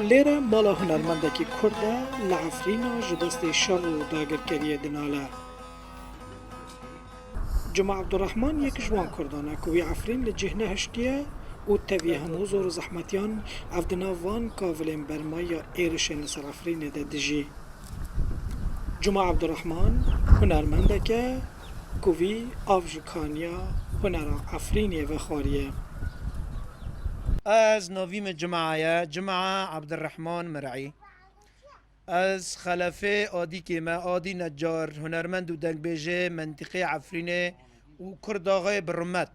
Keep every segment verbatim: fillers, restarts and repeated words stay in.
Lêre mala hunermendekî Kurd e, li Efrîna ji destê şer û dagirkeriyê dinale. Cuma Abdurrahman yek ji wan Kurdan e ku wî Efrîn li cih nehiştiye û tevî hemû zor û zehmetiyan ev di nav van kavilên bermayî ya êrişên li ser Efrînê de dijî. Cuma Abdurrahman hunermendek e ku vî av ji kaniya hunera Efrînê vexwariye. Ez navî min Cuma ye, Cuma Abdurrahman Mir'î. Ez xelefê Adîkê me, Adî Necar, hunermend û dengbêjê mentiqê Efrînê û Kurdaxê bi rimet.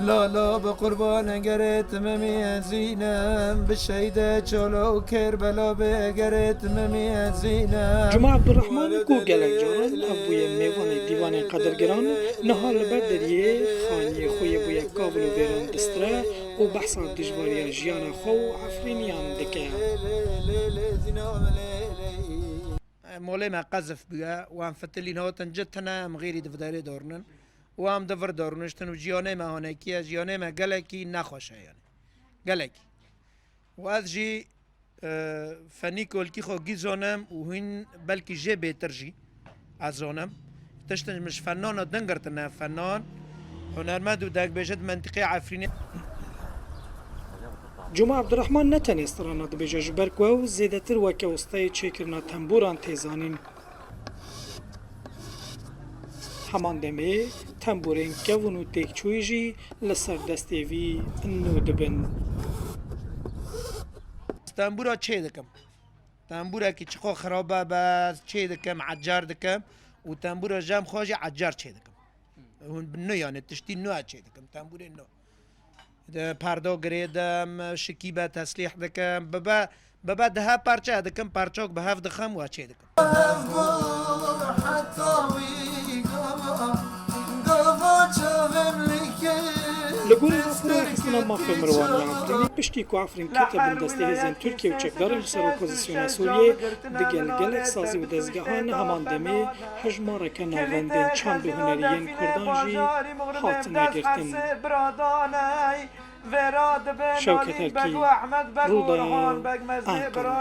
Lala bi qurban gerê timimî ezînem, bi şehîdê Çolo û Kerbela be gerê timimî ezînem. Cuma Abdurrahman ku gelek caran ev bûye mêvanê dîwanên qedirgiran, niha li ber deriyê xaniyê xwe yê bûye kavil û vêran distire û behsa dijbariya jiyana xwe û Efrîniyan dike. Molê me qezif bûye, wan fitilîn hatin citine, em xêrî di viderê darinin û em di vir darûniştin û jiyanê me hanekî ye, jiyanê me gelekî nexweş e yani. Gelekî. Û ez jî, e, fenî kolkî xwe gî zonim û hîn belkî jê bêtir jî ez zonim. Tiştin min ji fennana din girtine, fennan, hunermend û dengbêje di mentiqê Efrînê. Cuma Abdurrahman ne tenê strana dibêje, ji ber ku ew zêdetir weke ustayê çêkirina tembûran tê zanîn. Heman demê tembûrên kevn û têkçûyî jî li ser destê vî nû dibin. Tembûra çê dikim. Tembûrekî çiqo xirabe be, çê dikim, ecar dikim û tembûra jem xwe jî ecar çê dikim. Hûn bi nû, yani tiştî nû çê dikim, tembûrê nû. Di perdo girê dim, şikîbe teslîh dikim. Bibe, bibe dihe parçe dikim, parçok bi hev dixim û çê dikim. Li gorî rapora rêxistina mafê mirovan ya Efrînê, piştî ku Efrîn kete bin destê hêzên Tirkiye û çekdarên li ser opozîsyona Sûriyê, digel gelek sazî û dezgehan heman demê hejmareke navendên çandê hunerî yên Kurdan jî hatine girtin. Şewket Erkî, Rûdaya, Enqere.